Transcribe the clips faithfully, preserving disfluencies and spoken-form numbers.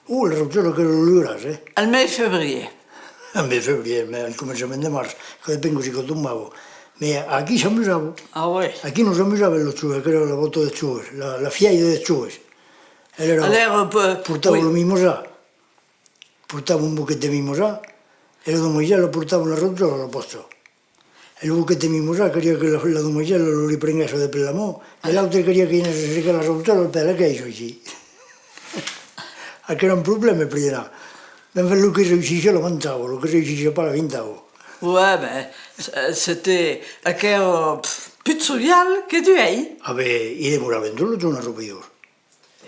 Oh, la Rautjòla, qu'èra lo luèlhàs, eh? Al mes de febrièr. Al mes de febrièr, mès al començament de març, que depend cossí que tombava. Mès aquí s'amusava. Ah ouais. Aquí nos amusàvem, los joves, qu'èra la vòta dels joves, la, la fièira dels joves. Ela èra, Alèra, pe-, portava oui. lo mimosà. Portava un boquet de mimosà, e la domaisèla portava una rautjòla a la pòcha. E lo boquet de mimosà caliá que la, la domaisèla lo li prenguèsse de per la man, e l'autre caliá que i anèsse cercar la rautjòla per la quèissa, aicí. Aquò èra un problèma per i anar. Mès enfin, lo que reüssissiá la manjava, lo que reüssissiá pas la vintava. Ouais, ben, c-, c'était, aquò èra, pff, pus jovial que d'uèi. Ah ben, i demoravan tota la jornada, los robaires.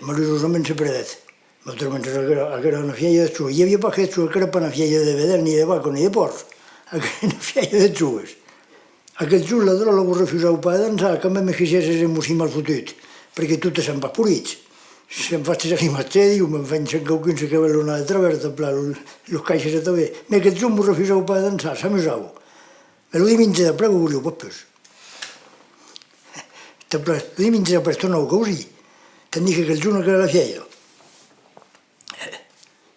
Malurosament se perdèt. Mès autrament, aquò èra, aquò èra una fièira de joves. I aviá pas que de joves, aquò èra pas una fièira de vedèls, ni de vacas, ni de pòrcs. Aquò èra una fièira de joves. Aquel jorn, la dròlla vos refusava pas de dançar, quand mème que sièsses un bocin mal fotut, perque totes sèm pas polits. Sèm fachs a l'imatge de Diu, mès enfin, sèm quauqu'uns que vèm lo nas de travèrs, plan, lo, los caisses atanben. Mès aquel jorn vos refusava pas de dançar, s'amusava. Mès lo dimenge d'après, vos voliá pas pus. D'après, lo dimenge d'après tornava causir, tandis que aquel jorn qu'èra la fièira.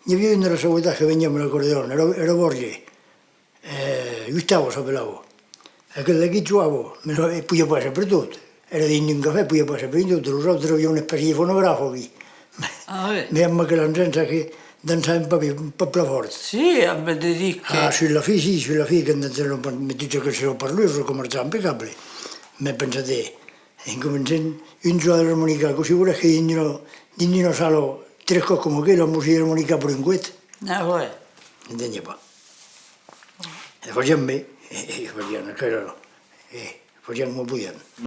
N'i aviá un de la Sauvetat que veniá amb l'acordeon, èra, èra Borges, eh, Gustavo s'apelava. Aquel d'aquí jogava, mès non, e podiá pas èsser pertot. Èra dins d'un cafè, podiá pas èsser pertot, los autres avián una espècia de fonograf aquí. Ah ouais. Mès amb aquela engença que dançàvem pas, pas plan fòrt. Si, me dedique. Ah, sus la fin, si, sus la fin, quand dançàvem, mès totes aqueles haut-parleurs que marchavan impecable. Mès pensa-te, en començant, un jogador d'armonica, cossí volètz que dins una, dins una sala tres còps coma aquela, un bocin d'armonica per un coet? Ah ouais. N'enteniá pas. E fasián ben, e, e fasián aquela, e fasián coma podián.